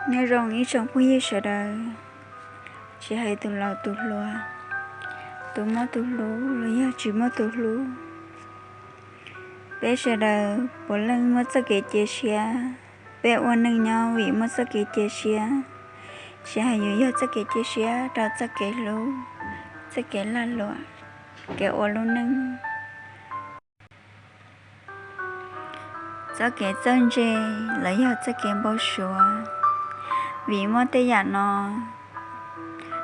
Nyob zoo ib tsoom phooj ywg sawv daws, tsis hais tus laus tus hluas, tus muaj tus hlub los yog tsis muaj tus hlub, peb sawv daws puav leej muaj txoj kev cia siab. Peb ua neej nyob vim muaj txoj kev cia siab, tsis hais yuav yog txoj kev cia siab rau txoj kev hlub, txoj kev lag luam, kev ua lub neej, txoj kev txawj ntse los yog txoj kev npau suav. Vim muaj tej yam no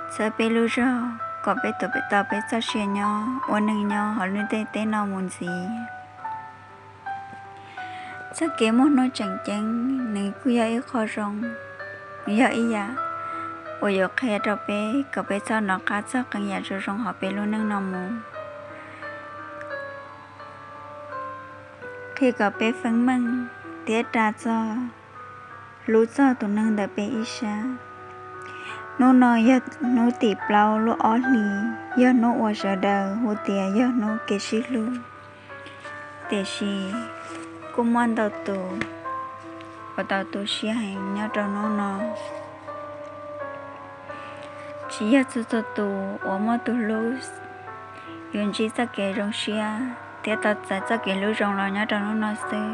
txhawb peb lub zog kom peb tus pem tau peb txoj sia nyob ua neej nyob hauv lub ntiaj teb no mus ntxiv. Txoj kev muaj hnub tseem ceeb nws kuj yog ib qho zoo, nws yog ib yam uas yuav qhia rau peb kom peb txhob nov qab txog qee yam zoo zoo hauv peb lub neej no mus, qhia kom peb feeb meej thiab ras txog, hlub txog tus neeg ntawm peb ib sab. Hnub no yog hnub tim plaub lub ob hlis, yog hnub uas sawv daws hu tias yog hnub kev sib hlub. Tiam sis kuj muaj ntau tus uas tau tu siab heev nyob rau hnub no. Tsis yog txhua txhua tus uas muaj tus hlub yuav ntsib txoj kev zoo siab thiab tau txais txoj kev hlub zoo los nyob rau hnub no xwb.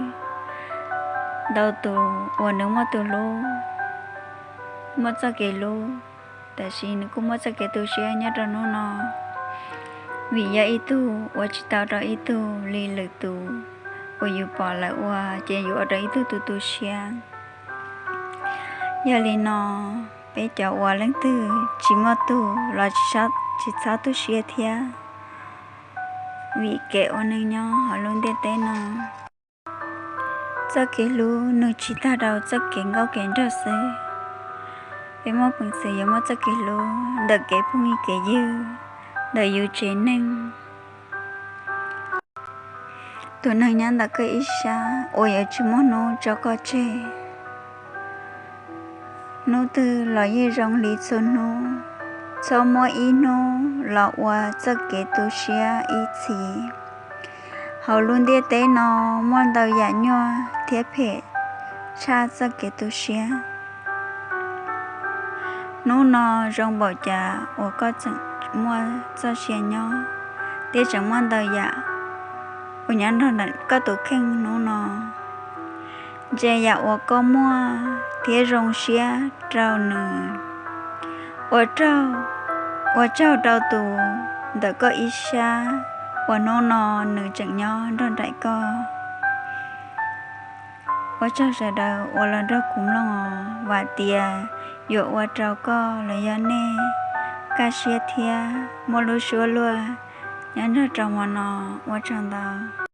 Ntau tus uas nws muaj tus hlub, muaj txoj kev hlub, tab sis nws kuj muaj txoj kev tu siab nyob rau hnub no, vim yog ib tug ua tsis tau rau ib tug li lwm tus uas yus pom lawv ua ces yus ua rau ib tug tu tu siab. Yog li no, peb cov uas leej twg tsis muaj tus los tsis txhob tu siab thiab, vim kev ua neej nyob hauv lub ntiaj teb no, txoj kev hlub nws tsis tag rau txoj kev nkauj kev nraug xwb. Peb muaj peev xwm yuav muaj txoj kev hlub ntawm kev phooj ywg kev ywg, ntawm yus tsev neeg, tus neeg nyob ntawm koj ib sab uas yuav tsis muaj hnub tso koj tseg. Hnub twg los yeej zoo li txhua hnub, txhob muab ib hnub los ua txoj kev tu siab ib txhis. Hauv lub ntiaj teb no muaj ntau yam nyuaj thiab phem tshaj txoj kev tu siab. Hnub no zoo npaum cas uas koj tseem muaj txoj sia nyob, thiab tseem muaj ntau yam uas nyob nrog ntawm koj tus kheej hnub no. Ntse yam uas koj muaj thiab zoo siab rau nws. Ua tsaug, ua tsaug rif tus ntawm koj ib sab uas hnub no nws tseem nyob nrog nraim koj. Ua tsaug sawv daws uas los nrog kuv mloog os, vam tias yuav ua rau koj los yog nej kaj siab thiab muaj lub suab luaj nyob nrog rau hmo no. Ua tsaug ntau.